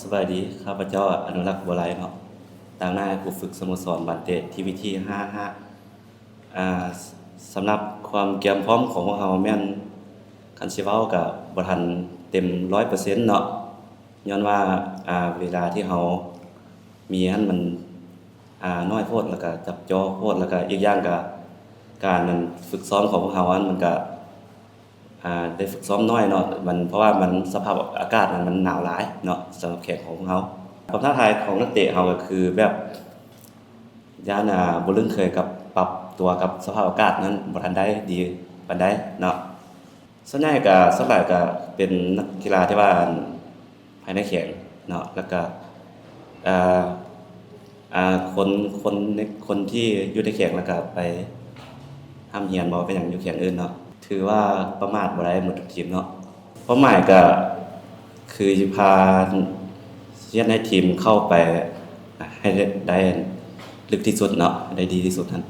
ສະບາຍດີ, ຂ້າພະເຈົ້າ ອະນຸລັກ ບົວໄລເນາະ, ຕາງໜ້າຜູ້ຝຶກສະໂມສອນບານເຕະ ທີວີທີ ຫ້າຫ້າ. ອ່າ ສ- ສຳລັບຄວາມກຽມພ້ອມຂອງພວກເຮົາແມ່ນ ຄັນຊິເວົ້າກະບໍ່ທັນເຕັມຮ້ອຍເປີເຊັນເນາະ, ຍ້ອນວ່າ ອ່າ ເວລາທີ່ເຮົາມີຫັ້ນມັນ ອ່າ ນ້ອຍໂພດ ແລ້ວກະຈັບຈໍ້ໂພດ, ແລ້ວກະອີກຢ່າງກະ ການ ອັນ ຝຶກຊ້ອມຂອງພວກເຮົາຫັ້ນ ມັນກະ ອ່າ ໄດ້ຝຶກຊ້ອມໜ້ອຍເນາະ, ມັນ ເພາະວ່າມັນ ສະພາບອາກາດມັນ ມັນໜາວຫຼາຍເນາະ ສຳລັບແຂ່ງຂອງພວກເຮົາ. ຄວາມທ້າທາຍຂອງນັກເຕະເຮົາກໍຄືແບບ ຢ້ານ ອ່າ ບໍ່ລຶ້ງເຄີຍກັບ ປັບຕົວກັບສະພາບອາກາດນັ້ນ ບໍ່ທັນໄດ້ດີປານໃດເນາະ. ສ່ວນໃຫຍ່ກໍ ສ່ວນຫຼາຍກໍເປັນນັກກິລາທີ່ວ່າ ອັນ ພາຍໃນແຂວງເນາະ, ແລ້ວກໍ ອ່າ ອ່າ ຄົນ ຄົນໃນ ຄົນທີ່ຢູ່ໃນແຂວງ ແລ້ວກໍໄປຮ່ຳຮຽນບໍ່ ໄປຫຍັງຢູ່ແຂວງອື່ນເນາະ. ຖືວ່າປະໝາດບໍ່ໄດ້ໝົດທຸກທີມເນາະ. ເປົ້າໝາຍກໍຄືຊິພາເຮັດໃຫ້ທີມເຂົ້າໄປໃຫ້ໄດ້ ໄດ້ລຶກທີ່ສຸດເນາະ, ໄດ້ດີທີ່ສຸດຫັ້ນ.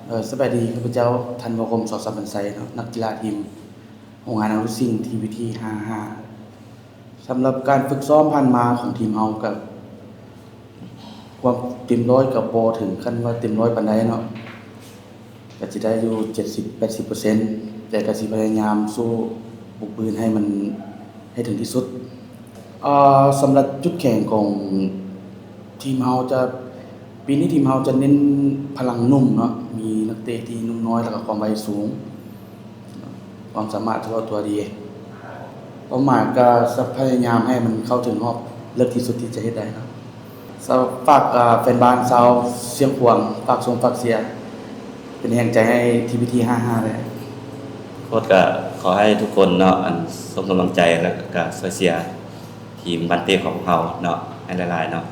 ເອີ ສະບາຍດີ, ຂ້າພະເຈົ້າ ທັນວາຄົມ ສອນສັກພັນໄຊເນາະ, ນັກກິລາທີມໂຮງງານອະນຸສິງ ທີວີທີ ຫ້າຫ້າ. ສຳລັບການຝຶກຊ້ອມຜ່ານມາຂອງທີມເຮົາກໍ ຄວາມເຕັມຮ້ອຍກໍບໍ່ເຖິງຂັ້ນວ່າເຕັມຮ້ອຍປານໃດເນາະ, ກໍຊິໄດ້ຢູ່ເຈັດສິບແປດສິບເປີເຊັນ, ແຕ່ກໍຊິພະຍາຍາມສູ້ບຸກບືນໃຫ້ມັນ ໃຫ້ເຖິງທີ່ສຸດ. ອ່າ ສຳລັບຈຸດແຂງຂອງທີມເຮົາຈະ ປີນີ້ທີມເຮົາຈະເນັ້ນພະລັງໜຸ່ມເນາະ, ມີນັກເຕະທີ່ໜຸ່ມນ້ອຍ ແລ້ວກໍຄວາມໄວສູງ, ຄວາມສາມາດສະເພາະຕົວດີ. ເປົ້າໝາຍກໍຈະພະຍາຍາມໃຫ້ມັນເຂົ້າເຖິງຮອບເລິກທີ່ສຸດທີ່ຈະເຮັດໄດ້ເນາະ. ສະ- ຝາກ ອ່າ ແຟນບານຊາວຊຽງຂວາງ ຝາກຊົມຝາກເຊຍ ເປັນແຮງໃຈໃຫ້ ທີວີທີ ຫ້າຫ້າ ແດ່. ໂຄດກໍຂໍໃຫ້ທຸກຄົນເນາະ ອັນ ສົ່ງກຳລັງໃຈ ແລ້ວກໍຊ່ວຍເຊຍທີມບານເຕະຂອງພວກເຮົາເນາະ ໃຫ້ຫຼາຍໆເນາະ.